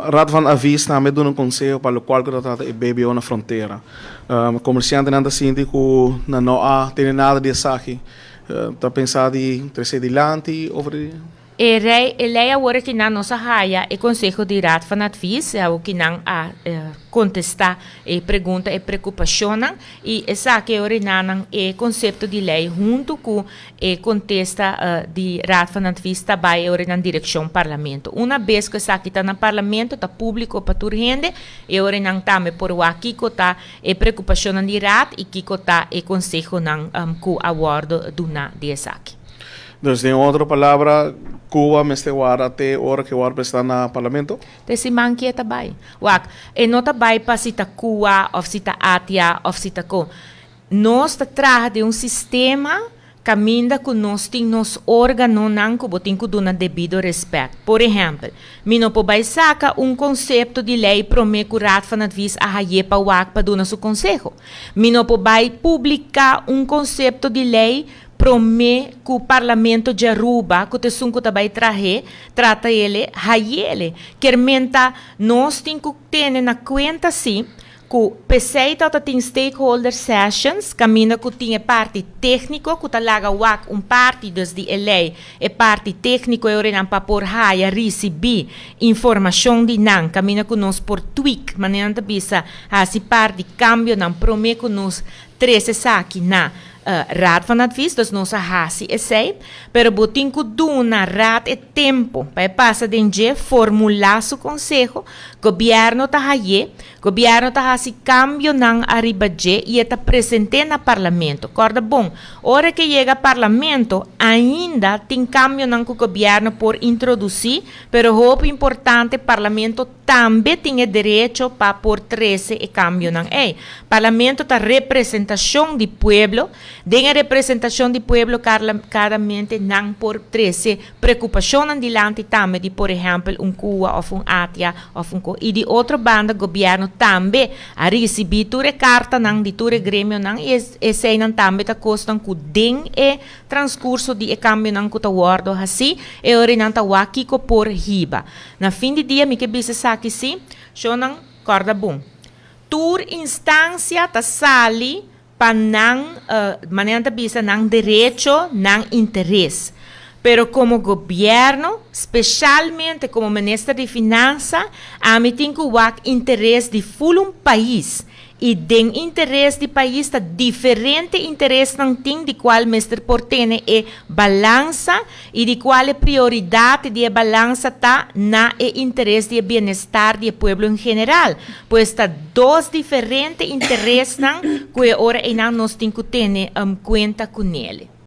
Raad van Advies tambe a duna un konseho pa lokual ku ta trata e BBO na frontera. Komersiantenan ta sinti ku nan no a tene nada di esaki. Ta pensa di trese dilanti over di. E rei e lei awor ki nan nos a haya e konseho di Raad van Advies, awor ki nan a kontestá e pregunta, e preokupashonnan, i esaki e oriná nan e konsepto di lei huntu ku e kontesta di Raad van Advies ta bai e ora nan direkshon Parlamento. Una bes ku esaki ta na Parlamento ta públiko pa tur hende, e ora nan tambe por wak kiko ta e preokupashonnan di Raad i kiko ta e konsehonan ku a wòrdu duná di esaki. Dus den otro palabra, Cuba mester warda te ora ke wòrdu presentá na Parlamento? Te siman ki e ta bai. Wak, e no ta bai pa si ta Cuba òf si ta Atia òf si ta ko. Nos ta traha den un sistema kaminda ku nos tin nos órganonan ku bo tin ku duna debido rèspèt. Por ehèmpel, mi no por bai saka un konsepto di lei promé ku Raad van Advies a hay'é pa wak pa duna su konseho. Mi no por bai publiká un konsepto di lei Promé ku Parlamento di Aruba, ku ta esun ku ta bai trah'é, trata ele, hay'ele. Kier menta nos tin ku tene na kuenta si ku p'esei ta tin stakeholder sessions kaminda ku tin e parti tékniko ku ta laga wak un parti dus di e lei, e parti tékniko e ora nan pa por haya risibí informashon di nan kaminda ku nos por tweak, manera nan ta bisa, hasi par di kambionan promé ku nos trese esaki na Raad van Advies, dus nos a hasi esei, pero bo tin ku duna Raad e tempu pa e pasa den dje, formulá su konseho, gobièrnu ta hay'é, gobièrnu ta hasi kambionan ariba dje i e ta present'é na Parlamento. Kòrda bon, ora ke yega Parlamento, ainda tin kambionan ku gobièrnu por introdusí, pero hopi importante Parlamento tambe tin e derecho pa por trece e cambionan ey. Parlamento ta representacion di pueblo, den e representacion di pueblo claramente nan por trece preocupacionnan dilanti tambe di por ehempel un cua of un atia of un co. Y di otro banda gobierno tambe a ricibi tur e cartanan di tur e gremionan y eseynan tambe ta cosnan cu den e transcurso di e cambionan cu ta wordo haci e ora nan ta wak kico por hiba. Na fin di dia mi ke bisa esaki si, shownan kòrda bon. Tur instansia ta sali pa nan, manera nan ta bisa, nan derecho, nan interes. Pero komo gobièrnu, speshalmente komo minister di finansa, ami tin ku wak interes di ful un pais. I den interes di pais ta diferente interesnan tin di cual mester por tene e balansa i di cual e prioridad di e balansa ta na e interes di e bienestar di e pueblo en general. Pues ta dos diferente interesnan cu e ora eynan nos tin cu tene cuenta cu nele.